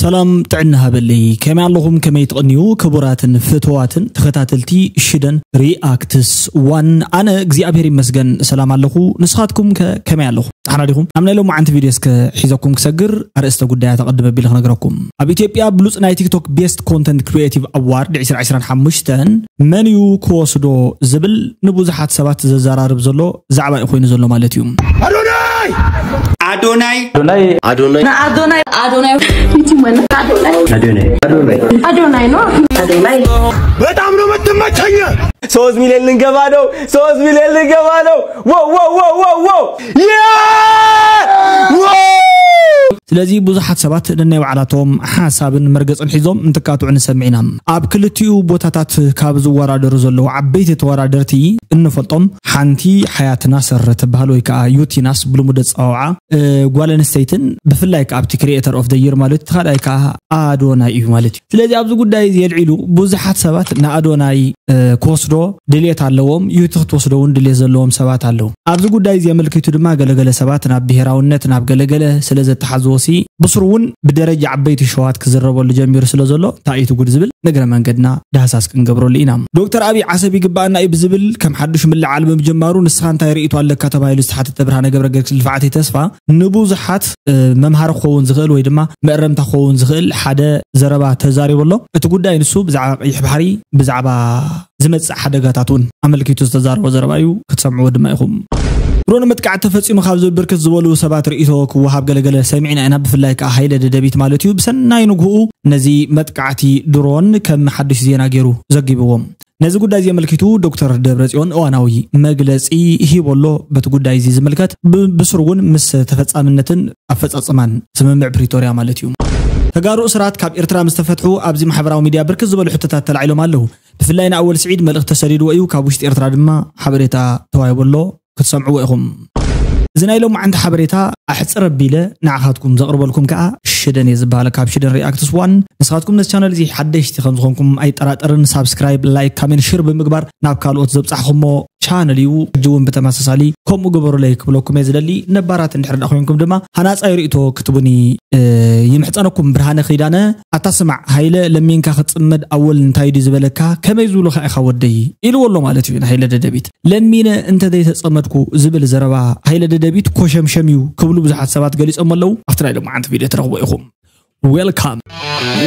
ሰላም ጥዕና ሃበለይ። ከመይ ኣለኹም? ከመይ ትቕንዩ? ክቡራትን ፍትዋትን ተኸታተልቲ ሽደን ሪኣክትስ ዋን፣ ኣነ እግዚኣብሔር ይመስገን ሰላም ኣለኹ። ንስኻትኩም ከ ከመይ ኣለኹም? ዳሕና ዲኹም? ኣብ ናይ ሎማዓንቲ ቪድዮ እስከ ሒዘኩም ክሰግር ኣርእስተ ጉዳያት ኣቐድመ ኣቢለ ክነግረኩም። ኣብ ኢትዮጵያ ብሉጽ ናይ ቲክቶክ ቤስት ኮንተንት ክሪኤቲቭ ኣዋርድ ዕስራ ዕስራን ሓሙሽተን መን እዩ ክወስዶ ዝብል ንብዙሓት ሰባት ዘዘራርብ ዘሎ ዛዕባ እዩ ኮይኑ ዘሎ ማለት እዩ። ኣዶናይ! ኣዶናይ! ኣዶናይ! ኣዶናይ! ኣዶናይ! ኣዶናይ! ኣዶናይ! ኣዶናይ! ኣዶናይ! ኣዶናይ ነው። ኣዶናይ! በጣም ነው የምትመቸኝ። ሶስት ሚሊዮን ልንገባ ነው። ሶስት ሚሊዮን ልንገባ ነው። ዎ፣ ዎ፣ ዎ፣ ዎ፣ ዎ! ያ! ዎ! ስለዚ ብዙሓት ሰባት ነናይ ባዕላቶም ሓሳብን መርገጽን ሒዞም እንትካትዑ ንሰምዕ ኢና። ኣብ ክልቲኡ ቦታታት ካብ ዝወዳደሩ ዘለዉ ዓበይቲ ተወዳደርቲ እንፈልጦም ሓንቲ ሓያት ናስር ትበሃል ወይ ከዓ ዩቲናስ ብልሙድ ኣጸዋውዓ፣ እ፣ ጓል ኣንስተይትን ብፍላይ ከዓ ኣብቲ ክሪኤተር ኦፍ ደ ይር ማለት እቲ ካልኣይ ከዓ ኣዶናይ እዩ ማለት እዩ። ስለዚ ኣብዚ ጉዳይ እዚ የልዒሉ ብዙሓት ሰባት ንኣዶናይ፣ እ፣ ክወስዶ ድልየት ኣለዎም፣ ዩቲ ክትወስዶ እውን ድልየት ዘለዎም ሰባት ኣለዉ። ኣብዚ ጉዳይ እዚ ኣመልኪቱ ድማ ገለገለ ሰባት ናብ ብሄራውነት ናብ ገለገለ ስለ ዘተሓዝዎ ሲ ብስሩ እውን ብደረጃ ዓበይቲ ሸዋት ክዝረበሉ ጀሚሩ ስለ ዘሎ እንታይ እዩ እቲ ጉድ ዝብል ንእግረ መንገድና ዳህሳስ ክንገብረሉ ኢና። ዶክተር ኣብይ ዓሰብ ይግባኣና እዩ ብዝብል ከም ሓዱሽ ምልዓል ብምጅማሩ ንስኻ እንታይ ርእይቶ ኣለካ ተባሂሉ ዝተሓተተ ብርሃነ ገብረ ገርግስ ልፍዓተይ ተስፋ ንብዙሓት፣ እ፣ መምሃሪ ክኸውን ዝኽእል ወይ ድማ መእረምታ ክኸውን ዝኽእል ሓደ ዘረባ ተዛሪቡ ኣሎ። እቲ ጉዳይ ንሱ ብዛዕባ ቀይሕ ባሕሪ፣ ብዛዕባ ዝመጽእ ሓደጋታት እውን ኣመልኪቱ ዝተዛረቦ ዘረባ እዩ። ክትሰምዕዎ ድማ ኢኹም። ድሮን መጥቃዕቲ ተፈጺሙ ካብ ዝብል ብርክት ዝበሉ ሰባት ርእይቶ ክወሃብ ገለገለ ሰሚዕና ኢና። ብፍላይ ከኣ ሃይለ ደደቢት ማለት እዩ። ብሰናይ ንግሆኡ ነዚ መጥቃዕቲ ድሮን ከም ሓድሽ ዜና ገይሩ ዘጊብዎም። ነዚ ጉዳይ እዚ ኣመልኪቱ ዶክተር ደብረጽዮን እዋናዊ መግለጺ ሂቡ ኣሎ። በቲ ጉዳይ እዚ ዝምልከት ብ-፣ ብስሩ እውን ምስ ተፈጻምነትን ኣፈጻጽማን ስምምዕ ፕሪቶርያ ማለት እዩ። ተጋሩ እስራት ካብ ኤርትራ ምስ ተፈትሑ ኣብዚ ማሕበራዊ ሚድያ ብርክት ዝበሉ ሕቶታት ተላዒሎም ኣለዉ። ብፍላይ ንኣወል ስዒድ መልእኽቲ ተሰዲድዎ እዩ። ካብ ውሽጢ ኤርትራ ድማ ሓበሬታ ተዋሂቡ ኣሎ። ክትሰምዕዎ ኢኹም። እዚ ናይ ሎማዓንቲ ሓበሬታ ኣሕጽር ኣቢለ ንዓኻትኩም ዘቕርበልኩም ከኣ ሽደን እየ ዝበሃል ካብ ሽደን ሪኣክትስ ዋን። ንስኻትኩም ነዚ ቻነል እዚ ሓደሽቲ ከም ዝኾንኩም ኣይጠራጠርን። ሳብስክራይብ፣ ላይክ፣ ካሜንት፣ ሽር ብምግባር ናብ ካልኦት ዘብጻሕኹሞ ቻነል እዩ። ሕጂ እውን ብተመሳሳሊ ከምኡ ግበሩለይ ክብለኩም እየ ዝደሊ። ነባራት እንድሕር ደኣ ኮይንኩም ድማ ሃናጻይ ርእይቶ ክትቡኒ፣ እ፣ ይምሕጸነኩም። ብርሃነ ኪዳነ፣ ኣታ ስማዕ፣ ሃይለ ለሚንካ ክትጽመድ ኣወል እንታይ ድዩ ዝበለካ? ከመይ ዝብሉኻ ኢኻ ወደይ? ኢልዎ ኣሎ ማለት እዩ ንሃይለ ደደቢት። ለሚነ እንተ ዘይተጸመድኩ ዝብል ዘረባ ሃይለ ደደቢት ኮሸምሸም እዩ ክብሉ ብዙሓት ሰባት ገሊጾም ኣለዉ። ኣብቲ ናይ ሎማዓንቲ ቪድዮ ትረኽቦ ኢኹም። Welcome.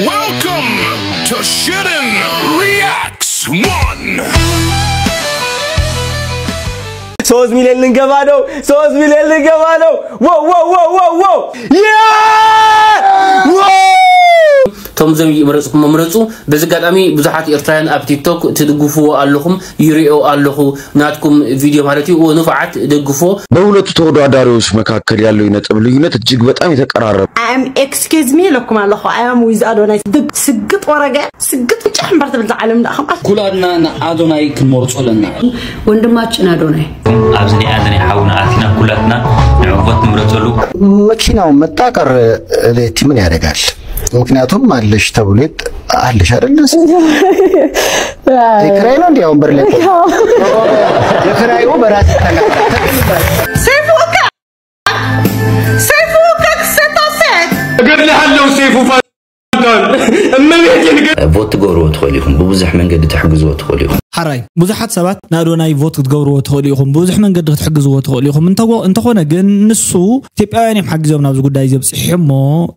Welcome to Shitten Reacts One. ሶስት ሚሊዮን ልንገባ ነው። ሶስት ሚሊዮን ልንገባ ነው። ዎ፣ ዎ፣ ዎ፣ ዎ፣ ዎ! ያ! ዎ! እቶም ዘም-፣ መረጽኩም መምረጹ። በዚ ኣጋጣሚ ብዙሓት ኤርትራውያን ኣብ ቲክቶክ ትድግፍዎ ኣለኹም፣ ይሪኦ ኣለኹ ናትኩም ቪድዮ ማለት እዩ። ንፉዓት፣ ደግፍዎ። በሁለቱ ተወዳዳሪዎች መካከል ያለው የነጥብ ልዩነት እጅግ በጣም የተቀራረበ። I am, excuse me ኢለኩም ኣለኹ። I am with ኣዶናይ። ስግጥ ወረገ፣ ስግጥ ጫሕ እምበር ትብል እዛ ዓለም ደኣ ከምኣ። ኩላትና ንኣዶናይ ክንመርጾ ኣለና። ወንድማችን ኣዶናይ። ኣብዚ ናይ ኣዶናይ ሓውና ኣቲና ኩላትና ንዕወት ንምረጸሉ። መኪናው መጣ ቀረ፣ ሌቲ ምን ያደርጋል? ምክንያቱም አለሽ ተብሎ ይጥ-፣ አለሽ አይደል? የክራይ ነው እንዴ? ወንበር ላይ ቆሞ? የክራዩ በራስ ይተካል። ሰይፉ እካ፣ ሰይፉ እካ ክሰታ ሰት። እገድልሃለሁ ሰይፉ ፋንታሁን። እመቤቴን እገድ- ቮት ትገብርዎ ትኽእሉ ኢኹም፣ ብብዙሕ መንገዲ ትሕግዝዎ ትኽእሉ ኢኹም። ሓራይ፣ ብዙሓት ሰባት ንኣዶናይ ቮት ክትገብርዎ ትኽእሉ ኢኹም፣ ብብዙሕ መንገዲ ክትሕግዝዎ ትኽእሉ ኢኹም። እንተጎ-፣ እንተኾነ ግን ንሱ ኢትዮጵያውያን እዮም ሓጊዞም ናብዚ ጉዳይ እዚ ኣብፂሑ እሞ፣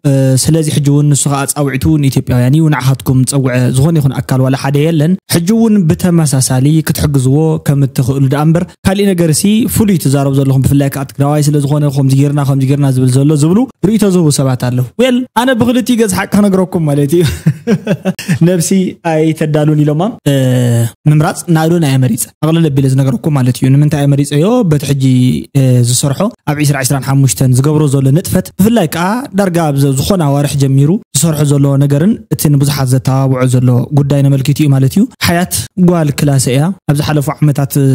እ፣ ስለዚ ሕጂ እውን ንሱ ከዓ ፃውዒቱ ንኢትዮጵያውያን እዩ፣ ንዓኻትኩም ዝፀውዐ ዝኾነ ይኹን ኣካል ዋላ ሓደ የለን። ሕጂ እውን ብተመሳሳሊ ክትሕግዝዎ ከም እትኽእሉ ደኣ እምበር፣ ካሊእ ነገር ሲ ፍሉይ ትዛረቡ ዘለኹም፣ ብፍላይ ከዓ ትግራዋይ ስለ ዝኾነ፣ ከምዚ ጌርና፣ ከምዚ ጌርና ዝብል ዘሎ ዝብሉ ርእይቶ ዝህቡ ሰባት ኣለዉ። ዌል፣ ኣነ ብክልቲኡ ገጽ ሓቂ ክነግረኩም ማለት እዩ። ነብሲ ኣይተዳሉን ኢሎማ። እ፣ ምምራጽ ንኣዶናይ እየ መሪጸ። ኣቕልል ኣቢለ ዝነግረኩም ማለት እዩ። ንምንታይ እየ መሪጸዮ? በቲ ሕጂ፣ እ፣ ዝሰርሖ ኣብ ዕስራ ዕስራን ሓሙሽተን ዝገብሮ ዘሎ ንጥፈት፣ ብፍላይ ከዓ ዳርጋ ኣብ ዘ-፣ ዝኾነ ኣዋርሕ ጀሚሩ ዝሰርሖ ዘሎ ነገርን እቲ ንብዙሓት ዘተባብዖ ዘሎ ጉዳይ ነመልኪቱ እዩ ማለት እዩ። ሓያት ጓል ክላሰ እያ። ኣብ ዝሓለፉ ዓመታት፣ እ፣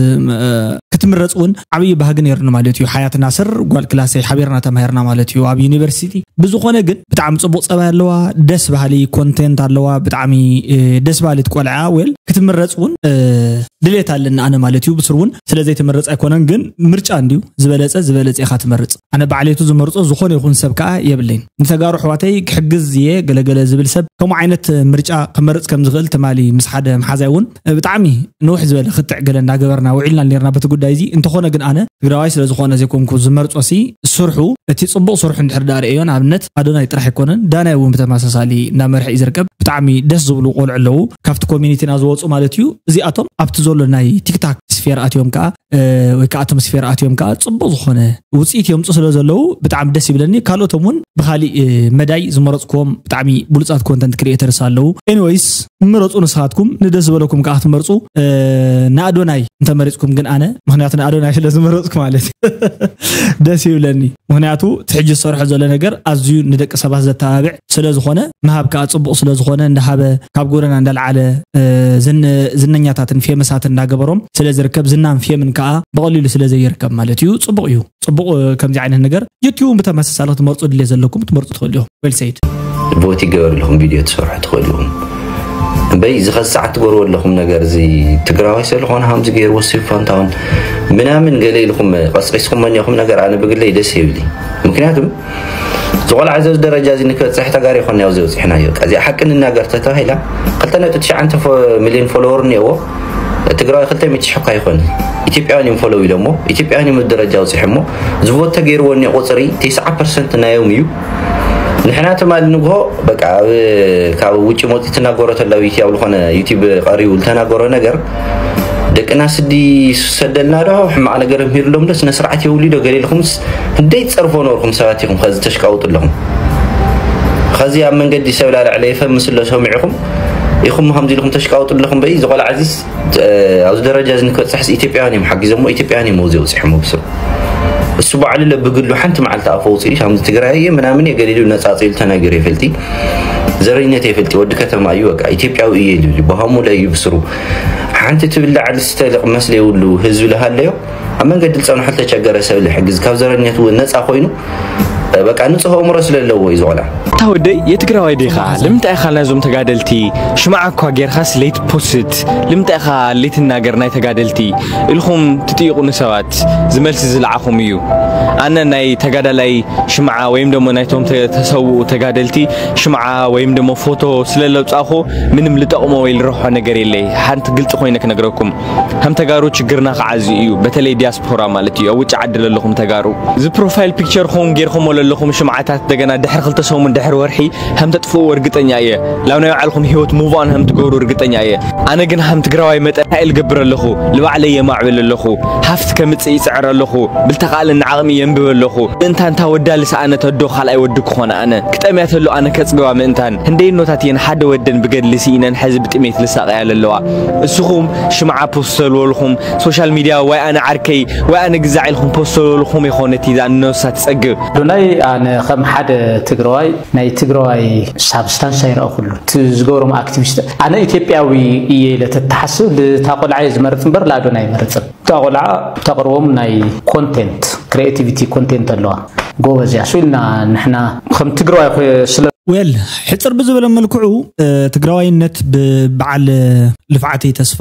ክትምረጽ እውን ዓብዪ ባህጊ ነይሩኒ ማለት እዩ። ሓያት ናስር ጓል ክላሰይ ሓቢርና ተማሂርና ማለት እዩ ኣብ ዩኒቨርሲቲ። ብዝኾነ ግን ብጣዕሚ ጽቡቕ ጸባይ ኣለዋ፣ ደስ በሃሊ ኮንቴንት ኣለዋ፣ ብጣዕሚ፣ እ፣ ደስ በሃሊት ቆልዓ። ዌል ክትምረጽ እውን፣ እ፣ ድሌት ኣለኒ ኣነ ማለት እዩ። ብስሩ እውን ስለ ዘይትምረጽ ኣይኮነን፣ ግን ምርጫ እንድዩ ዝበለጸ፣ ዝበለጸ ኢኻ ትመርጽ። ኣነ ባዕለይቱ ዝመርጾ ዝኾነ ይኹን ሰብ ከኣ የብለይን። ንተጋሩ ኣሕዋተይ ክሕግዝ እየ፣ ገለገለ ዝብል ሰብ ከምኡ ዓይነት ምርጫ ክመርፅ ከም ዝኽእል ትማሊ ምስ ሓደ መሓዛይ እውን ብጣዕሚ ንውሕ ዝበለ ክትዕ ገለ እንዳገበርና ውዒልና ነርና በቲ ጉዳይ እዚ። እንተኾነ ግን ኣነ ትግራዋይ ስለ ዝኾነ ዘይኮንኩ ዝመርፆ ሲ ስርሑ፣ እቲ ፅቡቕ ስርሑ እንድሕር ዳኣ ርእዮ፣ ንኣብነት ኣዶናይ ጥራሕ ኣይኮነን፣ ዳናይ እውን ብተመሳሳሊ እንዳመርሐ እዩ ዝርከብ። ብጣዕሚ ደስ ዝብሉ ቆልዑ ኣለዉ ካብቲ ኮሚኒቲና ዝወፁ ማለት እዩ። እዚኣቶም ኣብቲ ዘሎ ናይ ቲክታክ ስፌር ኣትዮም ከዓ ወይ ከዓ ኣቶም ስፌር ኣትዮም ከዓ ፅቡቕ ዝኾነ ውፅኢት የምፁ ስለ ዘለዉ ብጣዕሚ ደስ ይብለኒ። ካልኦቶም እውን ብካሊእ መዳይ ዝመረፅክዎም ብጣዕሚ ብሉፃት ኮንተንት ክሪኤተርስ ኣለዉ። ኤኒወይስ ምረፁ ንስኻትኩም፣ ንደስ ዝበለኩም ከዓ ክትመርፁ። ንኣዶናይ እንተመሪፅኩም ግን ኣነ፣ ምክንያቱ ንኣዶናይ ስለ ዝመረፅኩ ማለት እዩ። ደስ ይብለኒ። ምክንያቱ እቲ ሕጂ ዝሰርሖ ዘሎ ነገር ኣዝዩ ንደቂ ሰባት ዘተባብዕ ስለ ዝኾነ፣ ምሃብ ከዓ ፅቡቕ ስለ ዝኾነ፣ እንዳሃበ ካብ ጎደና እንዳልዓለ ዝነኛታትን ፌመሳትን እንዳገበሮም ስለ ዝርከብ፣ ዝናን ፌምን ከዓ ብቐሊሉ ስለ ዘይርከብ ማለት እዩ። ፅቡቕ እዩ። ፅቡቕ ከምዚ ዓይነት ነገር ዩቲዩብ ብተመሳሳሊ ክትመርፁ ድሌት ዘለኩም ክትመርፁ ትኽእሉ ኢኹም። ዌል ሰይድ። ቮት ይገበር ኣለኹም፣ ቪድዮ ትሰርሑ ትኽእሉ ኢኹም። እምበይ እዚ ኸዚ ሰዓት ትገርዎ ኣለኹም ነገር እዚ ትግራዋይ ስለኾነ ሃምዚ ገይርዎ፣ ስዩም ፋንታሁን ምናምን ገለ ኢልኹም ቀስቂስኩሞ እኒኹም ነገር ኣነ ብግለይ ደስ ይብል። ምክንያቱም ዝቆልዓ እዚ ደረጃ እዚ ንክበፅሕ ተጋሪ ይኮን ያው ዘውፅሕናዮ። እዚኣ ሓቂ ንናገር ተተባሂላ ክልተ ነጥቢ ትሽዓተ ሚሊዮን ፎሎወር እኒኦዎ። ትግራዊ ክልተ ሚእቲ ሽሕ እኳ ይኮን ኢትዮጵያውያን እዮም ፎሎው ኢሎሞ፣ ኢትዮጵያውያን እዮም ደረጃ ኣውፅሖሞ። ዝቮት ተገይርዎ እኒኦ ቁፅሪ ተስዓ ፐርሰንት ናዮም እዩ። ንሕና ትማሊ ንግሆ በቃ ኣብ ካብ ውጭ መፂ ትናገሮ ተላዊት ኣብ ዝኾነ ዩቲብ ቀሪቡ ዝተናገሮ ነገር ደቅና ስዲ ሰደልና ዶ ሕማቕ ነገር ምህርሎም ዶ ስነ ስርዓት የውሊ ዶ ገለ ኢልኩምስ እንደይ ትፀርፎ ኖርኩም ሰባት ኢኹም ከዚ ተሽቃውጡ ኣለኹም። ከዚ ኣብ መንገዲ ሰብ ላልዕለ ይፈምስ ኣሎ ሰሚዕኹም ኢኹም ከምዚ ኢልኩም ተሽቃውጡ ኣለኹም። በይ ዝቆልዓ እዚስ ኣብዚ ደረጃ እዚ ንክበፅሕስ ኢትዮጵያውያን እዮም ሓጊዞሞ፣ ኢትዮጵያውያን እዮም ወዚ ውፅሖሞ ብስሩ። እሱ ባዕሉ ለ ብግሉ ሓንቲ መዓልቲ ኣፈ ውፅኢ ከምዚ ትግራይ እየ ምናምን እየ ገሊሉ ነፃፂሉ ተናጊሩ ይፈልጢ። ዘረኝነት ይፈልጢ። ወዲ ከተማ እዩ በቃ ኢትዮጵያዊ እየ ኢሉ ብሃሙ ለ እዩ ብስሩ። ሓንቲ ትብል ላዕሊ ስተልቕ መስለ የብሉ ህዝቢ ልሃለዮ ኣብ መንገዲ ዝፀንሑ ዝተቸገረ ሰብ ልሕግዝ ካብ ዘረኝነት እውን ነፃ ኮይኑ በቃ ንፁህ ኣእምሮ ስለ ኣለዎ እዩ ዝቆልዓ። እታ ወደይ የትግራዋይ ዲኻ? ልምንታይ ኢኻ ናይዞም ተጋደልቲ ሽምዓ እኳ ጌርካስ ለይት ፖስት? ልምንታይ ኢኻ ለይትናገር ናይ ተጋደልቲ? ኢልኹም ትጥይቑኒ ሰባት ዝመልሲ ዝለዓኹም እዩ። ኣነ ናይ ተጋዳላይ ሽምዓ ወይም ደሞ ናይቶም ተሰውኡ ተጋደልቲ ሽምዓ ወይም ደሞ ፎቶ ስለ ለውፃኹ ምንም ልጠቕሞ ወይ ልረብሖ ነገር የለይ። ሓንቲ ግልፂ ኮይነ ክነግረኩም። ከም ተጋሩ ችግርና ከዓ እዚ እዩ። በተለይ ዲያስፖራ ማለት እዩ። ኣብ ውጭ ዓዲ ለለኹም ተጋሩ። እዚ ፕሮፋይል ፒክቸርኹም ጌርኹሞ ለለኹም ሽምዓታት ደገና ድሕሪ ክልተ ሰሙን ድሕሪ ወርሒ ከም ተጥፍእዎ እርግጠኛ እየ። ላብ ናይ ባዕልኹም ህይወት ሙቭ ኦን ከም ትገብሩ እርግጠኛ እየ። ኣነ ግን ከም ትግራዋይ መጠን እንታይ ልገብር ኣለኹ? ልባዕለይ የማዕብል ኣለኹ። ሃፍት ከምፅእ ይፅዕር ኣለኹ። ብልተኻእለኒ ዓቕሚ የንብብ ኣለኹ። ምእንታ እንታ ወዳ ልሰኣነ ተዶ ካልኣይ ወዲ ክኾነ ኣነ። ክጠምያ ተሎ ኣነ ከፅግባ ምእንታን። ህንደይ እኖታት እየን ሓደ ወደን ብገድሊ ስኢነን ሕዚ ብጥሜት ልሳቐያ ለለዋ። እስኹም ሽምዓ ፖስት ተልወልኹም ሶሻል ሚድያ ወይ ኣነ ዓርከይ ወይ ኣነ ግዛዕ ኢልኹም ፖስት ተልወልኹም ይኾነ እቲ ዛንኖሳ ትፀግብ። ዶናይ ኣነ ከም ሓደ ትግራዋይ ናይ ትግራዋይ ሳብስታንስ ኣይረእኹሉ እቲ ዝገብሮም ኣክቲቪስት ኣነ ኢትዮጵያዊ እየ ኢለ ተተሓስብ ልታ ቆልዓ እየ ዝመርፅ እምበር ላዶን ኣይመርፅን። እታ ቆልዓ ተቕርቦም ናይ ኮንቴንት ክሪኤቲቪቲ ኮንቴንት ኣለዋ ጎበዝ እያ እሱ ኢልና ንሕና ከም ትግራዋይ ኮ- ስለ ዌል ሕፅር ብዝበለ መልክዑ ትግራዋይነት ብበዓል ልፍዓተይ ተስፋ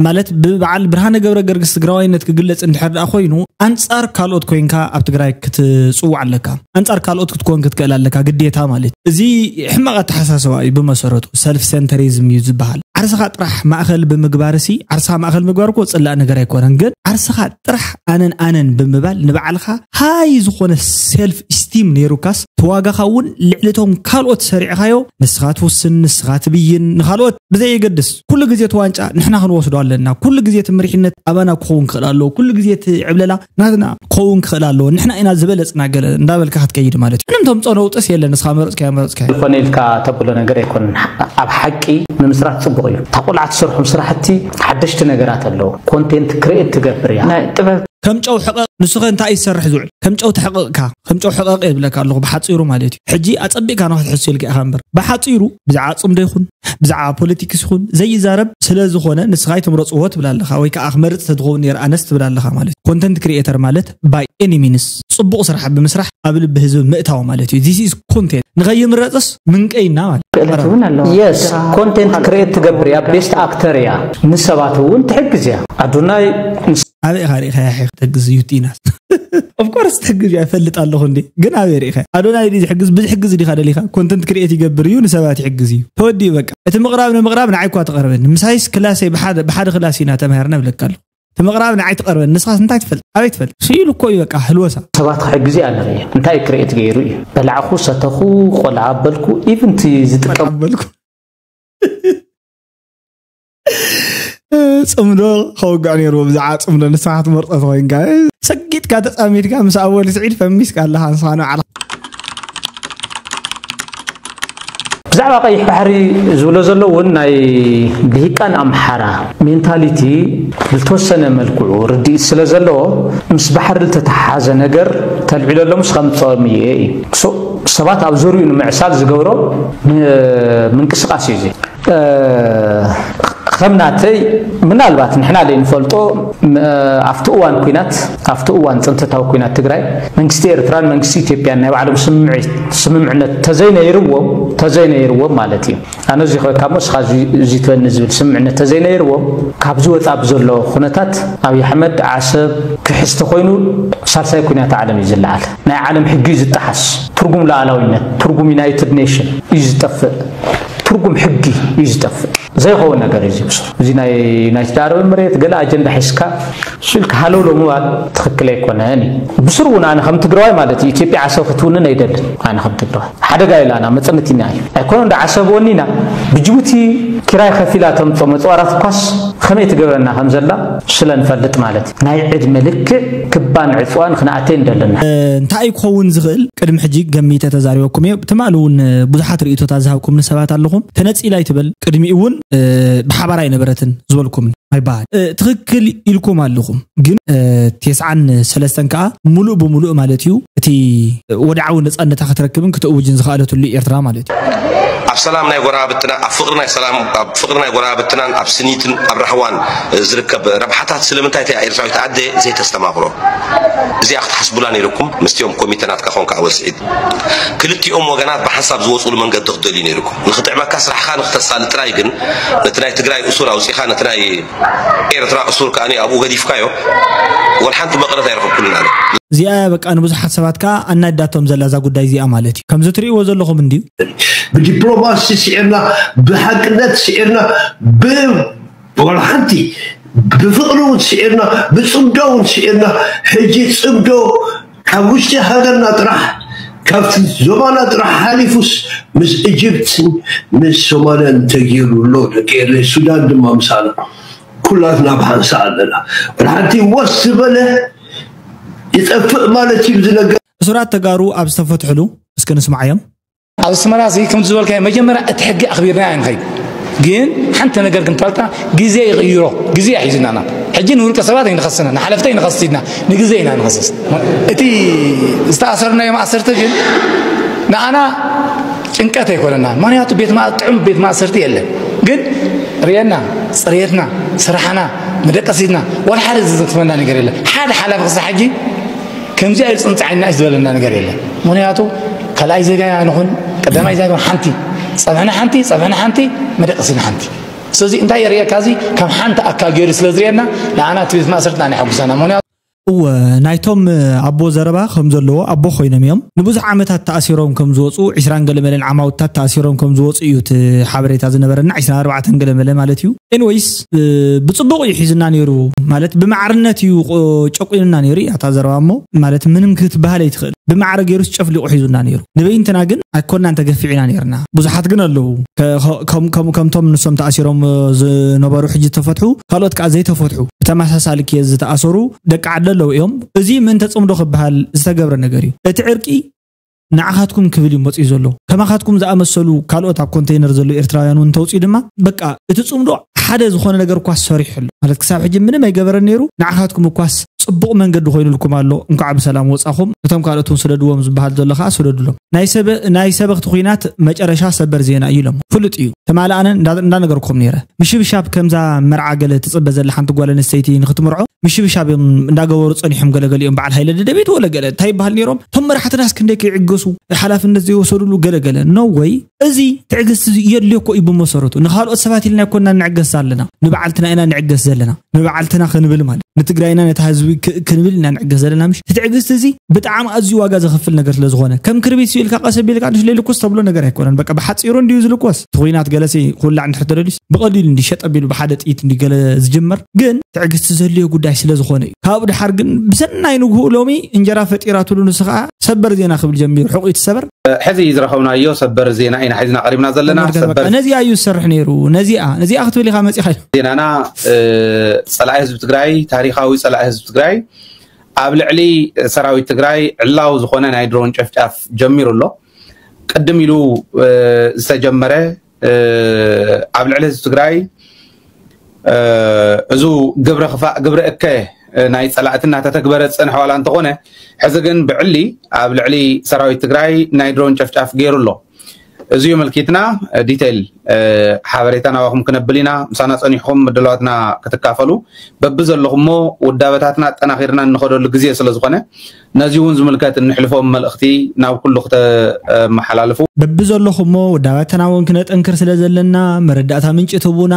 ማለት ብበዓል ብርሃነ ገብረ ገርግስ ትግራዋይነት ክግለፅ እንድሕር ደኣ ኮይኑ ኣንፃር ካልኦት ኮይንካ ኣብ ትግራይ ክትፅዋዕ ኣለካ። ኣንፃር ካልኦት ክትኮን ክትክእል ኣለካ ግዴታ ማለት እዩ። እዚ ሕማቕ ኣተሓሳስባ እዩ ብመሰረቱ ሰልፍ ሰንተሪዝም እዩ ዝበሃል። ዓርስኻ ጥራሕ ማእኸል ብምግባርሲ ዓርስኻ ማእኸል ምግባር እኮ ፅላእ ነገር ኣይኮነን። ግን ዓርስኻ ጥራሕ ኣነን ኣነን ብምባል ንባዕልኻ ሃይ ዝኾነ ሰልፍ ስቲም ነይሩካስ ተዋጋኻ እውን ልዕሊ እቶም ካልኦት ሰሪዕኻዮ ንስኻ ትውስን ንስኻ ትብይን ንኻልኦት ብዘየገድስ ኩሉ ግዜ እቲ ዋንጫ ንሕና ክንወስዶ ኣለና። ኩሉ ግዜ እቲ መሪሕነት ኣባና ክኸውን ክኽእል ኣለዎ። ኩሉ ግዜ እቲ ዕብለላ ናትና ክኸውን ክኽእል ኣለዎ። ንሕና ኢና ዝበለፅና ገለ እንዳበልካ ክትከይድ ማለት እዩ። ምንም ተምፅኦ ነውጥስ የለን። ንስኻ መረፅካዮ መረፅካዮ። ዝኾነ ኢልካ ተብሎ ነገር ኣይኮነን። ኣብ ሓቂ ምምስራት ፅቡቕ እዩ። እታ ቆልዓ ትሰርሖም ስራሕቲ ሓደሽቲ ነገራት ኣለዉ። ኮንቴንት ክሪኤት ትገብር እያ። ናይ ጥበብ ከም ጨው ሕቐቕ ንስኸ እንታይ እዩ ዝሰርሕ ዝውዕል? ከም ጨው ተሕቐቕካ ከም ጨው ሕቐቕ የብለካ ኣለኹ ብሓፂሩ ማለት እዩ። ሕጂ ኣፀቢቕካ ንኽትሕሱ ኢልካ ኢኻ እምበር ብሓፂሩ ብዛዕባ ፅምዶ ይኹን ብዛዕባ ፖለቲክስ ይኹን ዘይዛረብ ስለ ዝኾነ ንስኻ ኣይትምረፅዎ ትብል ኣለኻ ወይ ከዓ ክመርፅ ተትኸውን ነይረ ኣነስ ትብል ኣለኻ ማለት እዩ። ኮንተንት ክሪኤተር ማለት ባይ ኤኒ ሚንስ ፅቡቕ ስራሕ ብምስራሕ ኣብ ልቢ ህዝቢ ምእታው ማለት እዩ። ዚስ ኢዝ ኮንቴንት ንኸይምረፅስ ምንቀይና ማለት ክእለት እውን ኣለዋ። የስ፣ ኮንቴንት ክሬት ትገብር እያ፣ ቤስት ኣክተር እያ፣ ንሰባት እውን ትሕግዝ እያ። ኣዱናይ ኣበይ ኢኻ ርኢኻያ ክትሕግዝ ዩቲናስ? ኦፍኮርስ ትሕግዝ እያ፣ እፈልጥ ኣለኹ እንዴ። ግን ኣበይ ርኢኻ? ኣዶናይ ድዩ ዝሕግዝ? ብዝሕግዝ ዲኻ ደሊኻ? ኮንተንት ክሪኤት ይገብር እዩ፣ ንሰባት ይሕግዝ እዩ። ተወዲኡ በቃ። እቲ ምቕራብ ንምቕራብ ንዓይ እኳ ትቐርበኒ። ምሳይስ ክላሰይ ብሓደ ብሓደ ክላስ ኢና ተማሂርና እብለካ ኣለኹ። እቲ ምቕራብ ንዓይ ትቐርበኒ። ንስኻስ እንታይ ትፈልጥ? ኣበይ ትፈልጥ? ስኢሉ እኮ እዩ በቃ ህልወሳ። ሰባት ክሕግዝ እያ ንርኢ። እንታይ ክሪኤት ገይሩ እዩ? በላዕኹ፣ ሰተኹ፣ ቆልዓ በልኩ፣ ኢቭን እቲ ዝጥቀም በልኩ። ጽምዶ ከውግዕ ነይርዎ። ብዛዕባ ጽምዶ ንስኻ ክትመርጾ ተኾይንካ፣ ሰጊጥካ ተጻሚድካ ምስ ኣወል ስዒድ ፈሚስካ ኣለኻ ንስኻ ንባዕልኻ። ብዛዕባ ቀይሕ ባሕሪ ዝብሎ ዘሎ እውን ናይ ልሂቃን ኣምሓራ ሜንታሊቲ ብዝተወሰነ መልክዑ ርድኢት ስለ ዘለዎ፣ ምስ ባሕሪ ዝተተሓሓዘ ነገር ተልዒለሎም ስኸምፀኦም እየ እዩ። ሶ ሰባት ኣብ ዙሪኡ ንምዕሳል ዝገብሮ ን- ምንቅስቃስ እዩ እዚ። እ፣ ከም ናተይ ምናልባት ንሕና ዘይንፈልጦ፣ ም- ኣብቲ እዋን ኩናት፣ ኣብቲ እዋን ፅንተታዊ ኩናት ትግራይ፣ መንግስቲ ኤርትራን መንግስቲ ኢትዮጵያን ናይ ባዕሎም ስምምዒ- ስምምዕነት ተዘይነይርዎም ተዘይነይርዎም ማለት እዩ። ኣነ እዚ ከካሞ እስኻ እዚ- እዚ ትበኒ ዝብል ስምምዕነት ተዘይነይርዎም፣ ካብዚ ወፃ ብዘሎ ኩነታት ኣብይ ኣሕመድ ዓሰብ ክሕዝ ተኮይኑ፣ ሳልሳይ ኩናት ዓለም እዩ ዝለዓል። ናይ ዓለም ሕጊ እዩ ዝጠሓስ። ትርጉም ሉዓላዊነት፣ ትርጉም ዩናይትድ ኔሽን እዩ ዝጠፍእ። ትርጉም ሕጊ እዩ ዝጠፍእ። ዘይኸውን ነገር እዩ እዚ ብሱር። እዚ ናይ ዩናይትድ ዓረብ ኤምሬት ገለ ኣጀንዳ ሒዝካ ሽልካ ሃለውሎ ምባል ትኽክል ኣይኮነን እዩ። ብሱር እውን ኣነ ከም ትግራዋይ ማለት እዩ፣ ኢትዮጵያ ዓሰብ ክትውንን ኣይደልን። ኣነ ከም ትግራዋይ ሓደጋ ኢላና መፀነቲና እዩ ኣይኮነ እንደ ዓሰብ ወኒና ብጅቡቲ ኪራይ ከፊላ ተምፅኦ መፅዋራት እኳስ ከመይ ትገብረና ከም ዘላ ስለ ንፈልጥ ማለት እዩ። ናይ ዕድመ ልክዕ ክባን ዕፅዋን ክንኣተይ እንደለና። እንታይ ክኸውን ዝኽእል ቅድሚ ሕጂ ገሚተ ተዛሪበኩም እየ። ትማሊ እውን ብዙሓት ርእቶታት ዝሃብኩምኒ ሰባት ኣለኹም። ተነፂላ ኣይትበል፣ ቅድሚኡ እውን ብሓባር ኣይነበረትን ዝበልኩም ኣይበሃል። ትኽክል ኢልኩም ኣለኹም፣ ግን ቴስዓን ሰለስተን ከዓ ሙሉእ ብሙሉእ ማለት እዩ እቲ ወድዓዊ ነፃነታ ክትረክብን ክትእውጅን ዝኸኣለትሉ ኤርትራ ማለት እዩ። ኣብ ሰላም ናይ ጎረባብትና፣ ኣብ ፍቕሪ ናይ ሰላም፣ ኣብ ፍቕሪ ናይ ጎረባብትናን ኣብ ስኒትን ኣብ ራህዋን ዝርከብ ረብሓታት ስለምንታይ እቲኣ ኤርትራዊት ኣደ ዘይተስተማቕሮ? እዚኣ ክትሓስቡላ ነይርኩም። ምስቲኦም ኮሚተ ናትካ ኮንካ ኣወል ስዒድ፣ ክልቲኦም ወገናት ብሓንሳብ ዝወፅሉ መንገዲ ክትደልዩ ነይርኩም። ንክጥዕመካ ስራሕኻ ንክተሳልጥ ጥራይ ግን ነቲ ናይ ትግራይ እሱር ኣውፂኻ ነቲ ናይ ኤርትራ እሱር ከኣ ኣብኡ ገዲፍካዮ፣ ወላ ሓንቲ መቐረት ኣይረኸብኩሉን ኣነ። እዚኣ በቃ ንብዙሓት ሰባት ከዓ ኣናዳቶም ዘላ እዛ ጉዳይ እዚኣ ማለት እዩ። ከምዚ ትርእይዎ ዘለኹም እንድዩ። ብዲፕሎማሲ ስዒርና፣ ብሓቅነት ስዒርና፣ ብ- ወላ ሓንቲ ብፍቕሪ እውን ስዒርና፣ ብፅምዶ እውን ስዒርና። ሕጂ ፅምዶ ካብ ውሽጢ ሃገርና ጥራሕ፣ ካብቲ ዞባና ጥራሕ ሓሊፉስ ምስ ኢጅፕትን ምስ ሶማልያን ተገይሩ ኣሎ። ደቂ ኤርትራ፣ ሱዳን ድማ ምሳና፣ ኩላትና ብሓንሳእ ኣለና። ወላ ሓንቲ ወስ ዝበለ ይጠፍእ ማለት እዩ ዝነገር። እሱራት ተጋሩ ኣብ ዝተፈትሕሉ እስከ ንስማዓዮም። ኣብ ኣስመራ እዚ ከም ዝበልካዮ መጀመርያ እቲ ሕጊ ኣኽቢርና ኢና ንኸይድ። ግን ሓንቲ ነገር ግን ፈልጣ ግዜ ይቕይሮ፣ ግዜ ኣሒዙናና። ሕጂ ንውልቀ ሰባት ኣይንኸስና፣ ንሓለፍቲ ኣይንኸስስ ኢድና፣ ንግዜ ኢና ንኸስስ። እቲ ዝተኣሰርናዮ ማእሰርቲ ግን ንኣና ጭንቀት ኣይኮነና። ምኽንያቱ ቤት ማ- ጥዑም ቤት ማእሰርቲ የለን። ግን ርየና፣ ፅሬትና፣ ስራሕና፣ መደቀሲትና፣ ወላ ሓደ ዝዘትመና ነገር የለን። ሓደ ሓላፊ ክሳብ ሕጂ ከምዚኣ ኢሉ ፅንፅዓና እዩ ዝበለና ነገር የለን። ምኽንያቱ ካልኣይ ዜጋ ንኹን ቀዳማይ ዜጋ ሓንቲ፣ ፀብሕና ሓንቲ፣ ፀብሕና ሓንቲ፣ መደቀሲና ሓንቲ። ስለዚ እንታይ የርእየካ? እዚ ከም ሓንቲ ኣካል ገይሩ ስለ ዝርእየና ንዓና እቲ ቤት ማእሰርቲ ንዓና የሐጉሰና። ምኽንያቱ እወ ናይቶም ኣቦ ዘረባ ከም ዘለዎ ኣቦ ኮይኖም እዮም። ንብዙሕ ዓመታት ተኣሲሮም ከም ዝወፁ፣ ዒስራን ገለመለን ዓማውታት ተኣሲሮም ከም ዝወፁ እዩ እቲ ሓበሬታ ዝነበረና፣ ዒስራን ኣርባዕተን ገለመለ ማለት እዩ። ኤንወይስ ብፅቡቕ እዩ ሒዝና ነይሩ፣ ማለት ብማዕርነት እዩ ጨቁንና ነይሩ እያ እታ ዘረባ። እሞ ማለት ምንም ክትበሃል ኣይትኽእል። ብማዕረ ገይሩስ ጨፍሊቑ ሒዙና ነይሩ። ንበይንትና ግን ኣይኮናን ተገፊዕና ነይርና። ብዙሓት ግን ኣለዉ ከምቶም ንሶም ተኣሲሮም ዝነበሩ ሕጂ ዝተፈትሑ፣ ካልኦት ከዓ ዘይተፈትሑ ብተመሳሳሊ ኬዝ ዝተኣሰሩ ደቂ ዓዲ ኣለዉ እዮም። እዚ ምእንተ ፅምዶ ክበሃል ዝተገብረ ነገር እዩ። እቲ ዕርቂ ንዓኻትኩም ክብል እዩ መፂኡ ዘሎ። ከማኻትኩም ዝኣመሰሉ ካልኦት ኣብ ኮንተይነር ዘለዉ ኤርትራውያን እውን እንተውፅኡ ድማ በቃ እቲ ፅምዶ ሓደ ዝኾነ ነገር እኳስ ሰሪሑ ኣሎ ማለት ክሳብ ሕጂ ምንም ኣይገበረን ነይሩ። ንዓኻትኩም እኳስ ጽቡቕ መንገዲ ኮይኑልኩም ኣሎ፣ እንኳዕ ብሰላም ወጻኹም። እቶም ካልኦት እውን ስደድዎም ዝበሃል ዘሎ ከዓ ስደዱሎም። ናይ ሰበ-፣ ናይ ሰበኽቲ ኲናት መጨረሻ ሰበር ዜና እዩ ኢሎም። ፍሉጥ እዩ። ተማልኣነ እንዳ-፣ እንዳነገርኩም ነይረ። ምሽብሻብ ከምዛ መርዓ ገለ ትጽበ ዘላ ሓንቲ ጓል ኣንስተይቲ ንኽትምርዖ ምሽብሻብ እዮም እንዳገበሩ ጸኒሖም። ገለገሊኦም በዓል ሃይለ ደደቢት ወለ ገለ እንታይ ይበሃል ነይሮም? እቶም መራሕትናስ ክንደይ ከይዕገሱ፣ ሓላፍነት ዘይወሰዱሉ ገለገለ። ኖ ወይ። እዚ ትዕግስቲ እዚ የድልዮ እኮ እዩ ብመሰረቱ። ንኻልኦት ሰባት ኢልና ኣይኮንና ንዕገስ ኣለና። ንበዓልትና ኢና ንዕገስ ዘለና። ንበዓልትና ክንብል ማለት ንትግራይና ነታ ህዝቢ ክ-፣ ክንብል ኢና ንዕገስ ዘለና። ምሽ እቲ ትዕግስቲ እዚ ብጣዕሚ ኣዝዩ ዋጋ ዘኸፍል ነገር ስለ ዝኾነ፣ ከም ክርቢት ስኢልካ ቀስ ኣቢልካ ንሽ ለይልኩስ ተብሎ ነገር ኣይኮነን። በቃ ብሓፂሩ እንዲዩ ዝልኮስ። እቲ ኹናት ገለሲ ኩላዕ እንድሕር ተደልዩስ ብቐሊሉ እንዲ ሸጥ ኣቢሉ ብሓደ ጥይት እንዲ ገለ ዝጅመር፣ ግን ትዕግስቲ ዘድልዮ ጉዳይ ስለ ዝኾነ እዩ። ካብኡ ድሓር ግን ብሰናይ ንግሆ ሎሚ እንጀራ ፈጢራትሉ ንሱ ከዓ ሰበር ዜና ክብል ጀሚሩ። ሕቑ ይትሰበር። ሕዚ ዝረኸብናዮ ሰበር ዜና ኢና ሒዝና ቀሪብና ዘለና። ሰበር በቃ ሰበር ነዚኣ እዩ ዝሰርሕ ነይሩ። ነዚኣ፣ ነዚኣ ክትብል ኢኻ መፂኻ። ዜናና፣ እ፣ ጸላኢ ህዝቢ ትግራይ፣ ታሪኻዊ ጸላኢ ህዝቢ ትግራይ ኣብ ልዕሊ ሰራዊት ትግራይ ዕላዊ ዝኾነ ናይ ድሮን ጨፍጫፍ ጀሚሩ ኣሎ። ቅድም ኢሉ፣ እ፣ ዝተጀመረ፣ እ፣ ኣብ ልዕሊ ህዝቢ ትግራይ፣ እ፣ እዙ ግብረ ክፋእ፣ ግብረ እከ፣ እ፣ ናይ ጸላእትና ተተግበረ ዝጸንሐ ዋላ እንተኾነ፣ ሕዚ ግን ብዕሊ ኣብ ልዕሊ ሰራዊት ትግራይ ናይ ድሮን ጨፍጫፍ ገይሩ ኣሎ። እዚ እዩ ምልኪትና። እ፣ ዲቴይል፣ እ፣ ሓበሬታ ናባኹም ክነብል ኢና። ምሳና ጸኒሕኩም ምድላዋትና ክትካፈሉ በብዘለኹሞ ውዳበታትና ኣጠናኺርና እንኸደሉ ግዜ ስለ ዝኾነ፣ ነዚ እውን ዝምልከት እንሕልፎም መልእኽቲ ናብ ኩሉ ክተመሓላልፉ። በብዘለኹሞ ውዳበታትና እውን ክነጠንክር ስለ ዘለና፣ መረዳእታ ምንጪ ትህቡና፣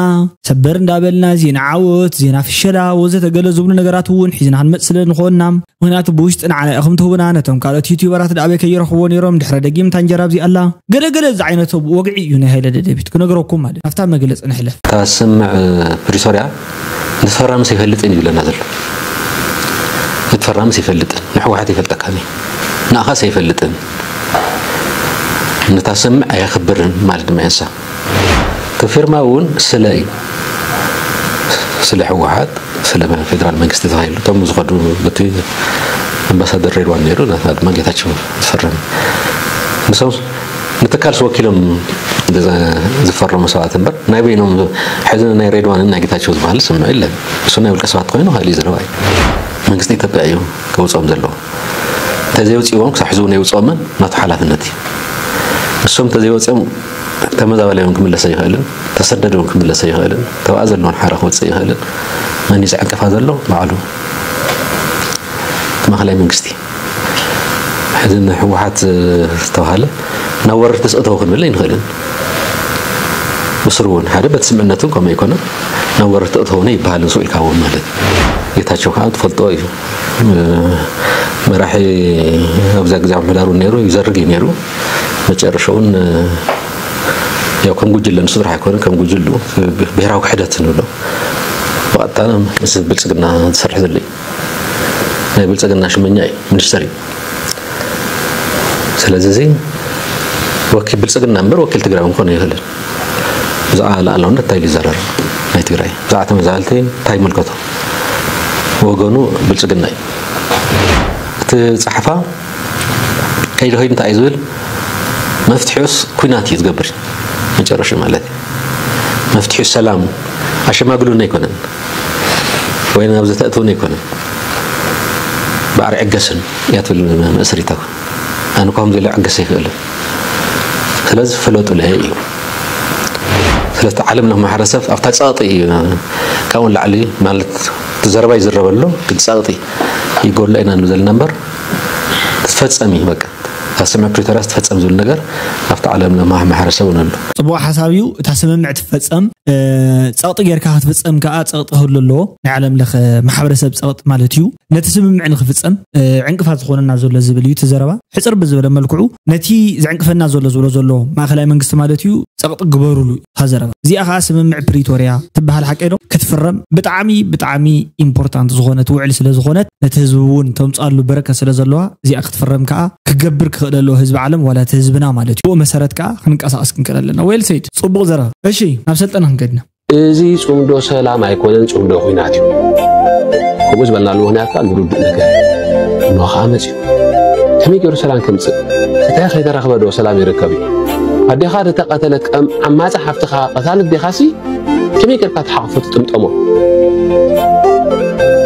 ሰበር እንዳበልና ዜና ዓወት፣ ዜና ፍሸላ ወዘተ ገለ ዝብሉ ነገራት እውን ሒዝና ክንመጽእ ስለ ንኾንና፣ ምኽንያቱ ብውሽጢ ንዓና ኢኹም ትህቡና፣ ነቶም ካልኦት ዩቲዩበራት ደኣ ኣበይ ከይረኽብዎ ነይሮም፣ ድሕረ ደጊም እታ እንጀራ ኣብዚ ኣላ፣ ገለ ገለ ዝዓይነቶ ወግዒ እዩ ናይ ሃይለ ደደቢት ክነግረኩም ማለት እዩ። ኣብታ መግለጺ ንሕለፍ። እታ ስምምዕ ፕሪቶርያ ንፈራምስ ኣይፈልጥን እዩ ዝብለና ዘሎ። ንትፈራምስ ኣይፈልጥን፣ ንሕወሓት ኣይፈልጠካን እዩ። ንኣኻስ ኣይፈልጥን። ነታ ስምምዕ ኣየኽብርን ማለት ድማ የንሳ። እቲ ፊርማ እውን ስለ እዩ። ስለ ህወሓት፣ ስለ ፌደራል መንግስቲ ተባሂሉ እቶም ዝኸዱ፣ በቲ ኣምባሳደር ሬድዋን ነይሩ፣ ናትና ድማ ጌታቸው ዝፈረመ። ንሶም ንትካልስ ወኪሎም ዝፈረሙ ሰባት እምበር፣ ናይ በይኖም ሕዚ ናይ ሬድዋንን ናይ ጌታቸው ዝበሃል ስምምዕ የለን። እሱ ናይ ውልቀ ሰባት ኮይኑ ካልእ ዘረባ እዩ። መንግስቲ ኢትዮጵያ እዩ ከውፅኦም ዘለዎ። እንተዘይወፂዎም ክሳብ ሕዚ እውን የውፅኦምን ናቱ ሓላፍነት እዩ። ንሶም እንተዘይወፂኦም ተመዛባሊ እውን ክምለስ ኣይኽእልን፣ ተሰደዲ እውን ክምለስ ኣይኽእልን፣ ተብኣ ዘለውን ሓራ ክወፅእ ኣይኽእልን። መን እዩ ዝዕንቅፋ ዘሎ? ባዕሉ እቲ ማእኸላይ መንግስቲ። ሕዚ ንህወሓት ዝተባሃለ ናብ ወረርቲ ስእተው ክንብል ኣይንኽእልን። ብስሩ እውን ሓደ በቲ ስምዕነቱ እውን ከምኡ ኣይኮነን። ናብ ወረርቲ እተውነ ይበሃል ንሱ ኢልካዎ ማለት እዩ። ጌታቸው ከዓ ትፈልጦ እዩ። መራሒ ኣብዛ ግዜ ምሕዳር እውን ነይሩ፣ ይዘርግ እዩ ነይሩ። መጨረሻ እውን ያው ከም ጉጅለ ንሱ ጥራሕ ኣይኮነን፣ ከም ጉጅሉ ብሄራዊ ክሕደት ንብሎ ብቐጥታ ምስ ብልፅግና ዝሰርሕ ዘሎ እዩ። ናይ ብልፅግና ሽመኛ እዩ፣ ሚኒስተር እዩ። ስለዚ እዚ ወኪል ብልፅግና እምበር ወኪል ትግራይ እውን ክኾን ኣይኽእልን። ብዛዕባ ሉዓላውነት እንታይ እዩ ዝዛረብ? ናይ ትግራይ ብዛዕባ ተመዛበልቲ እንታይ ይምልከቶ? ወገኑ ብልፅግና እዩ። እቲ ፀሓፋ ከይዱ ከይዱ እንታይ እዩ ዝብል? መፍትሒኡስ ኲናት እዩ ዝገብር መጨረሻ ማለት እዩ። መፍትሒ ሰላም ኣሸማግሉኒ ኣይኮነን ወይ ናብ ዘተእትውኒ ኣይኮነን። ባዕሪ ዕገስን እያ ትብል መእሰሪታ። ኣነ እኳ ከምዚ ኢለ ዕገስ ኣይኽእልን። ስለዚ ፍለጡለይ እዩ። ስለዚ ዓለም ለኸ ማሕበረሰብ ኣብታ ጸቕጢ እዩ። ካብኡ ንላዕሊ ማለት እቲ ዘረባ ይዝረበሉ ግን ጸቕጢ ይጎሎ ኢና ንብል ዘለና እምበር ትፈጸም እዩ በቃ። እታ ስምምዕ ፕሪቶርያ ትፈጸም ዝብል ነገር ኣብቲ ዓለም ለኸ ማሕበረሰብ እውን ኣሎ። ጽቡቕ ሓሳብ እዩ። እታ ስምምዕ ትፈጸም፣ እ፣ ጸቕጢ ጌርካ ክትፍጸም ከኣ ጸቕጢ ክህሉ ኣለዎ። ናይ ዓለም ለኸ ማሕበረሰብ ጸቕጢ ማለት እዩ። ነቲ ስምምዕ ንክፍጸም፣ እ፣ ዕንቅፋት ዝኾነና ዘሎ ዝብል እዩ እቲ ዘረባ። ሕጽር ብዝበለ መልክዑ ነቲ ዘዕንቅፈና ዘሎ ዝብሎ ዘሎ ማእከላይ መንግስቲ ማለት እዩ ጸቕጢ ግበሩሉ እታ ዘረባ። እዚኣ ከኣ ስምምዕ ፕሪቶርያ ትበሃል ሓቀይ ዶ? ክትፍረም ብጣዕሚ፣ ብጣዕሚ ኢምፖርታንት ዝኾነት ውዕል ስለ ዝኾነት ነቲ ህዝቢ እውን ተምጽኣሉ በረከት ስለ ዘለዋ እዚኣ ክትፍረም ከኣ ክገብር ክኽእል ኣለዎ ህዝቢ ዓለም ዋላ እቲ ህዝብና ማለት እዩ። ብኡ መሰረት ከኣ ክንቀሳቐስ ክንክእል ኣለና። ዌል ሰይድ፣ ጽቡቕ ዘረባ። እሺ፣ ናብ ሰልጠነ ክንከድና። እዚ ጽምዶ ሰላም ኣይኮነን፣ ጽምዶ ኹናት እዩ። ከምኡ ዝበልናሉ ምኽንያት ከኣ ንርዱእ ነገር እሞ ከኣ መጽዩ። ከመይ ገይሩ ሰላም ከምጽእ? ፍትሒ ከይተረኽበ ዶ ሰላም ይርከብ እዩ? ኣዴኻ ዝተቐተለት ቀም-፣ ዓማጺ ሓፍትኻ ቀታሊ ኣዴኻሲ ከመይ ጌርካ ትሓቕፎ ትጥምጠሞ?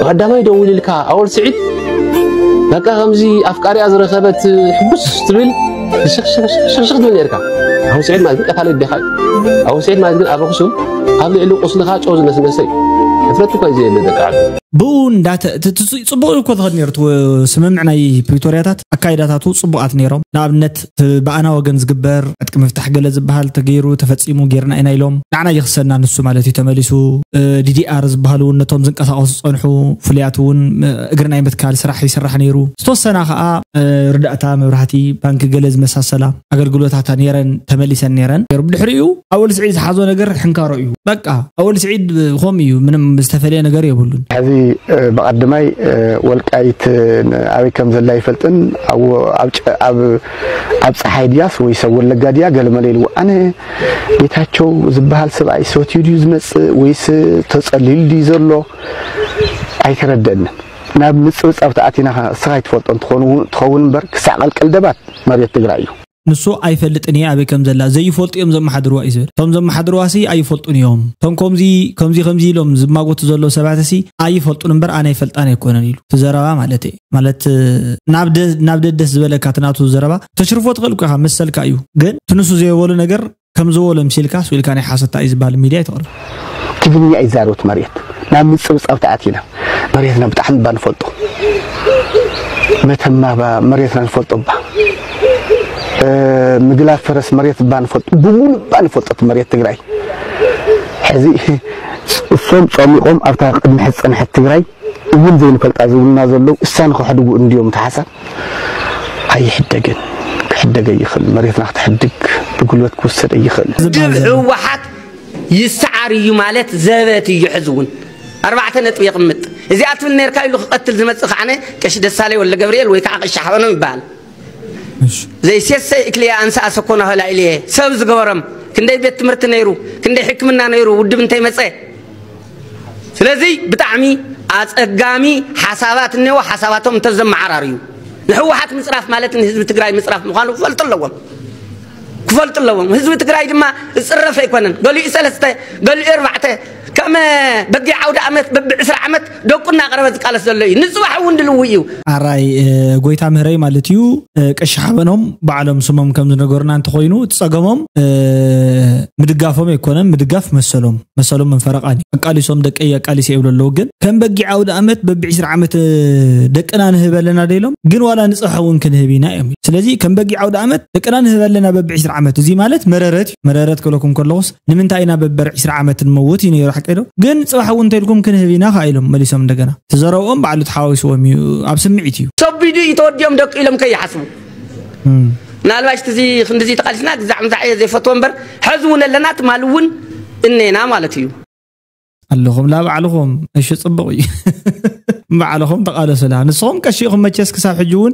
ቀዳማይ ደውልልካ ኣወል ስዒድ በቃ ከምዚ ኣፍቃሪያ ዝረኸበት ሕጉስ ትብል ሽኽሽኽ ትብል ነርካ። ኣወል ስዒድ ማለት ቀታሊ ዴኻ። ኣወል ስዒድ ማለት ግን ኣብ ኣኽሱም ኣብ ልዕሊ ቁስልኻ ጨው ዝነስነሰ እዩ። ሕፍረት እኮ እዩ ዘየለ ደቂ ዓዱ። ብኡ እንዳተ- እቲ- እቲ- ጽቡቕ እኮ ትኸድ ነይሩ እቲ ስምምዕ ናይ ፕሪቶርያታት ኣካይዳታቱ ጽቡቓት ነይሮም። ንኣብነት እቲ ብኣና ወገን ዝግበር ዕጥቂ ምፍታሕ ገለ ዝበሃል ተገይሩ ተፈጺሙ ጌርና ኢና ኢሎም ንዓና ይኽሰና ንሱ ማለት እዩ ተመሊሱ። ዲዲኣር ዝበሃሉ እውን ነቶም ዝንቀሳቐሱ ዝጸንሑ ፍሉያት እውን እግሪ ናይ ምትካል ስራሕ ይስራሕ ነይሩ። ዝተወሰና ከዓ ርዳእታ መብራህቲ ባንኪ ገለ ዝመሳሰላ ኣገልግሎታታ ነይረን ተመሊሰን ነይረን ነይሩ። ብድሕሪኡ ኣወል ስዒድ ዝሓዞ ነገር ሕንካሮ እዩ። በቃ ኣወል ስዒድ ከምኡ እዩ፣ ምንም ዝተፈለየ ነገር የብሉን። ሕዚ ብቐድማይ ወልቃይት ኣበይ ከም ዘላ ይፈልጥን ኣብ ፀሓይ ድያስ ወይ ሰብ ወለጋ ድያ ገለመለ ኢልዎ። ኣነ ጌታቸው ዝበሃል ሰብኣይ ሰትዩ ድዩ ዝመፅእ ወይስ ተፀሊሉ ድዩ ዘሎ ኣይተረደእንን። ናብ ምፅብፃብ ተኣቲና እስኻ ይትፈልጦ እንትኸውን እምበር ክሳዕ ቀልቀል ደባት መሬት ትግራይ እዩ። ንሱ ኣይፈልጥን እየ ኣበይ ከም ዘላ ዘይፈልጡ እዮም ዘመሓድርዋ እዩ ዝብል። እቶም ዘመሓድርዋ ሲ ኣይፈልጡን እዮም። እቶም ከምዚ ከምዚ ከምዚ ኢሎም ዝማጎቱ ዘለዉ ሰባት ሲ ኣይፈልጡን እምበር ኣነ ኣይፈልጣን ኣይኮነን ኢሉ እቲ ዘረባ ማለት እዩ። ማለት ናብ ደ- ናብ ደደስ ዝበለካ እቲ ናቱ ዘረባ ተሽርፎ ትኽእል እኮ ኢኻ መሰልካ እዩ። ግን እቲ ንሱ ዘይበሎ ነገር ከም ዝበሎ ምሲልካ ስኢልካ ናይ ሓሰታ እዩ ዝበሃል ሚድያ ኣይተቕርብ። ትግርኛ ይዛረብ እቲ መሬት ናብ ምፅብፃብ ተኣቲና መሬትና ብጣዕሚ እባ ንፈልጦ። መተማ እባ መሬትና ንፈልጦ እባ። ምግላብ ፈረስ መሬት እባ ንፈልጦ፣ ብሙሉ እባ ንፈልጦ እቲ መሬት ትግራይ። ሕዚ እሶም ፀሚቖም ኣብታ ቅድሚ ሕዚ ፀንሐት ትግራይ እውን ዘይንፈልጣ ዝብሉና ዘለዉ እሳ ንኸሕድጉ እንድዮም እቲ ሓሳብ። ኣይሕደግን። ክሕደግ ኣይኽእል። መሬትና ክትሕድግ ብጉልበት ክውሰድ ኣይኽእል። ድብ ህወሓት ይሰዓር እዩ ማለት ዘበት እዩ። ሕዚ እውን ኣርባዕተ ነጥቢ የቕምጥ። እዚኣ ትብል ነርካ ኢሉ ክቐትል ዝመፅእ ከዓነ ቀሺ ደሳለይ ወልደ ገብርኤል ወይ ከዓ ቀሺ ሓበኖም ይበሃል። ዘይሴሰይ እክልየ ኣንሳ ኣሰኮና ኸላ ኢልየ ሰብ ዝገበሮም ክንደይ ቤት ትምህርቲ ነይሩ፣ ክንደይ ሕክምና ነይሩ ውድብ እንተይመፀ። ስለዚ ብጣዕሚ ኣፀጋሚ ሓሳባት እኒዎ። ሓሳባቶም እንተዘመዓራርዩ ንህወሓት ምፅራፍ ማለት ንህዝቢ ትግራይ ምፅራፍ ምዃኑ ክፈልጡ ኣለዎም። ክፈልጡ ኣለዎም። ህዝቢ ትግራይ ድማ ዝፅረፍ ኣይኮነን። ገሊኡ ሰለስተ ገሊኡ ኣርባዕተ ከም በጊዕ ዓውደ ዓመት በቢ ዕስራ ዓመት ደቁ እናቕረበ ዝቃለስ ዘሎ እዩ። ንፅባሕ እውን ድልው እዩ። ኣራይ ጎይታ ምህረይ ማለት እዩ። ቀሺ ሓበኖም ባዕሎም ስሞም ከም ዝነገሩና እንተኮይኑ እቲ ፀገሞም ምድጋፎም ኣይኮነን፣ ምድጋፍ መሰሎም መሰሎም መንፈረቃን እዩ። ኣቃሊሶም ደቀይ ኣቃሊሰ ይብሉ ኣለዉ። ግን ከም በጊዕ ዓውደ ዓመት በቢ ዕስራ ዓመት ደቅና ንህብ ኣለና ዶ ኢሎም? ግን ዋላ ንፅባሕ እውን ክንህብ ኢና እዮም። ስለዚ ከም በጊዕ ዓውደ ዓመት ደቅና ንህብ ኣለና በቢ ዕስራ ዓመት። እዚ ማለት መረረት እዩ። መረረት ክብለኩም ከለኹስ ንምንታይ ኢና በበር ዕስራ ዓመት ንመውት እዩ ነይሩ ሓቀይ ዶ? ግን ፅባሕ እውን እንተኢልኩም ክንህብ ኢና ከዓ ኢሎም መሊሶም እንደገና። እቲ ዘረብኦም ባዕሉ ተሓዋዊስዎም እዩ፣ ኣብ ስምዒት እዩ። ሰቢዱ እዩ ተወዲኦም ደቂ ኢሎም ከይሓስቡ። ምናልባሽ ትዚ ክንድዚ ተቃሊስና ግዛዕ ምዛዕ እየ ዘይፈትዎ እምበር ሕዚ እውን ኣለና ትማሊ እውን እኔና ማለት እዩ። ኣለኹም ላ ባዕልኹም። እሺ ፅቡቕ እዩ። ባዕልኹም ተቃለሱላ። ንስኹም ቀሺ ኢኹም መቸስ ክሳብ ሕጂ እውን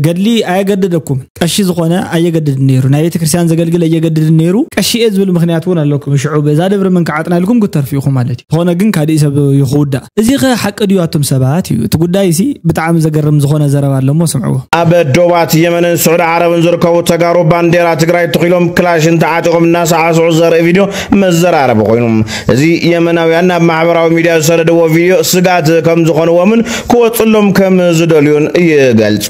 ገድሊ ኣየገደደኩም። ቀሺ ዝኾነ ኣየገድድን ነይሩ፣ ናይ ቤተክርስትያን ዘገልግል ኣየገድድን ነይሩ። ቀሺ እየ ዝብል ምኽንያት እውን ኣለኩም። ሽዑ በዛ ደብሪ መን ክዓጥና ኢልኩም ክትተርፉ ኢኹም ማለት እዩ። ዝኾነ ግን ካሊእ ሰብ ይኽውዳእ። እዚ ኸ ሓቂ ድዩ ኣቱም ሰባት እዩ እቲ ጉዳይ ሲ። ብጣዕሚ ዘገርም ዝኾነ ዘረባ ኣለሞ ስምዕዎ። ኣብ ዶባት የመንን ስዑዲ ዓረብን ዝርከቡ ተጋሩ ባንዴራ ትግራይ ተኺሎም ክላሽን ተዓጢቖም እናሳዕስዑ ዘርኢ ቪድዮ መዘራረቢ ኮይኑ፣ እዚ የመናውያን ናብ ማሕበራዊ ሚድያ ዝሰደድዎ ቪድዮ ስጋት ከም ዝኾንዎምን ክወፅሎም ከም ዝደልዩን ይገልፁ።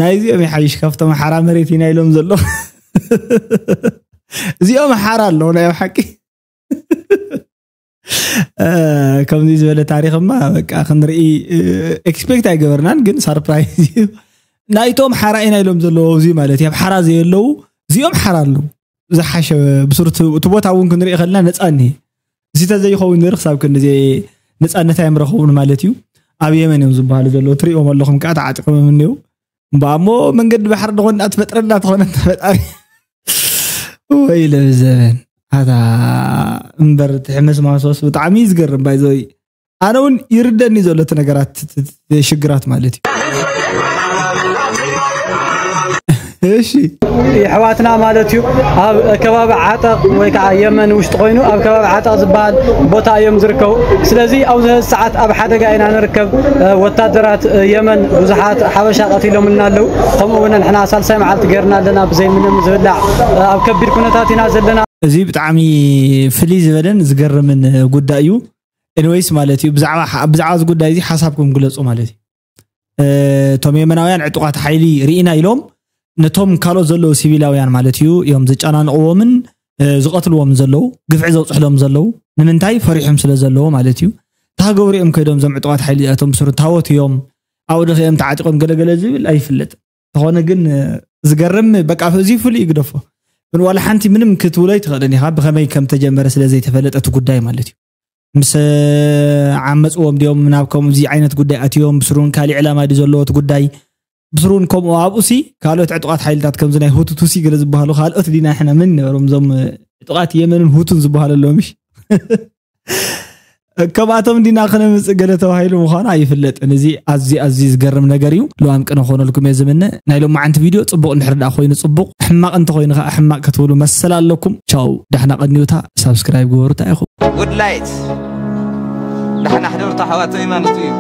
ናይዚኦም ይሓይሽ ካብቶም ሓራ መሬት ኢና ኢሎም ዘሎ። እዚኦም ሓራ ኣለዉ ናይ ሓቂ። ከምዚ ዝበለ ታሪኽማ በቃ ክንርኢ ኤክስፔክት ኣይገበርናን። ግን ሳርፕራይዝ እዩ። ናይቶም ሓራ ኢና ኢሎም ዘለዉ ኣብዚ ማለት እዩ። ኣብ ሓራ ዘየለዉ እዚኦም ሓራ ኣለዉ። ዝሓሸ ብሱር እቲ ቦታ እውን ክንርኢ ከለና ነፃ እኒሄ። እዚ ተዘይኸውን ነይሩ ክሳብ ክንዲ ነፃነት ኣይምረኸቡን ማለት እዩ። ኣብ የመን እዮም ዝበሃሉ ዘለዉ። ትሪእዎም ኣለኹም ከዓ ተዓጢቖም እዮም እኒው። እምበኣሞ መንገዲ ባሕሪ ዝኾንና ትፈጥረና ትኾነና ፈጣሪ። ወይ ለብዘበን ኣታ እምበር ትሕምስ ማሶስ ብጣዕሚ እዩ ዝገርም ባይዘወይ። ኣነ እውን ይርደኒ ዘሎ እቲ ነገራት ሽግራት ማለት እዩ። እሺ። የሕዋትና ማለት እዩ። ኣብ ከባቢ ዓጠቕ ወይ ከዓ የመን ውሽጢ ኮይኑ ኣብ ከባቢ ዓጠቕ ዝበሃል ቦታ እዮም ዝርከቡ። ስለዚ ኣብዚ ሰዓት ኣብ ሓደጋ ኢና ንርከብ። ወታደራት የመን ብዙሓት ሓበሻ ቀቲሎምልና ኣለዉ። ከምኡ እውን ንሕና ሳልሳይ መዓልቲ ገይርና ኣለና ብዘይ ምንም ዝብላዕ። ኣብ ከቢድ ኩነታት ኢና ዘለና። እዚ ብጣዕሚ ፍልይ ዝበለን ዝገርምን ጉዳይ እዩ። ኤንወይስ ማለት እዩ ብዛዕባ ብዛዕባ እዚ ጉዳይ እዚ ሓሳብኩም ግለፁ ማለት እዩ። እቶም የመናውያን ዕጡቓት ሓይሊ ርኢና ኢሎም ነቶም ካልኦት ዘለዉ ሲቪላውያን ማለት እዩ እዮም ዝጨናንቕዎምን ዝቐትልዎም ዘለዉ፣ ግፍዒ ዘውፅሕሎም ዘለዉ። ንምንታይ ፈሪሖም ስለ ዘለዉ ማለት እዩ። ታገቡ ሪኦም ከይዶም እዞም ዕጡቓት ሓይሊ እዚኣቶም ብስሩ ታወት እዮም ኣብኡ ድኽኦም ተዓጢቖም ገለገለ ዝብል ኣይፍለጥ። ተኾነ ግን ዝገርም በቃ እዚ ፍሉይ ግደፎ። ግን ዋላ ሓንቲ ምንም ክትብሎ ኣይትኽእልን ኢኻ ብኸመይ ከም ተጀመረ ስለ ዘይተፈለጠ እቲ ጉዳይ ማለት እዩ። ምስ ዓመፅዎም ድዮም ናብ ከምዚ ዓይነት ጉዳይ ኣትዮም ብስሩን ካሊእ ዕላማ ድዩ ዘለዎ እቲ ጉዳይ? ብስሩን ከምኡ ኣብኡ ሲ ካልኦት ዕጡቓት ሓይልታት ከምዚ ናይ ሁቱ ቱሲ ገለ ዝበሃሉ ካልኦት ዲና ሕና መን ነበሮም እዞም ዕጡቓት የመንን ሁቱን ዝበሃሉ ኣለዎም እሺ? ከምኣቶም ዲና ክነምፅእ ገለ ተባሂሉ ምዃኑ ኣይፍለጥን። እዚ ኣዝዩ ኣዝዩ ዝገርም ነገር እዩ። ልዋም ቅነ ክኾነልኩም እየ ዝምነ። ናይ ሎማዓንቲ ቪድዮ ፅቡቕ እንድሕር ደኣ ኮይኑ ፅቡቕ፣ ሕማቕ እንተኮይኑ ከዓ ሕማቕ ክትብሉ መሰል ኣለኩም። ቻው፣ ዳሕና ቀንዩታ፣ ሳብስክራይብ ግበሩ፣ እንታይ ኢኹም? ጉድ ላይት ዳሕና ሕደሩ ተሓዋተይ ማለት እዩ።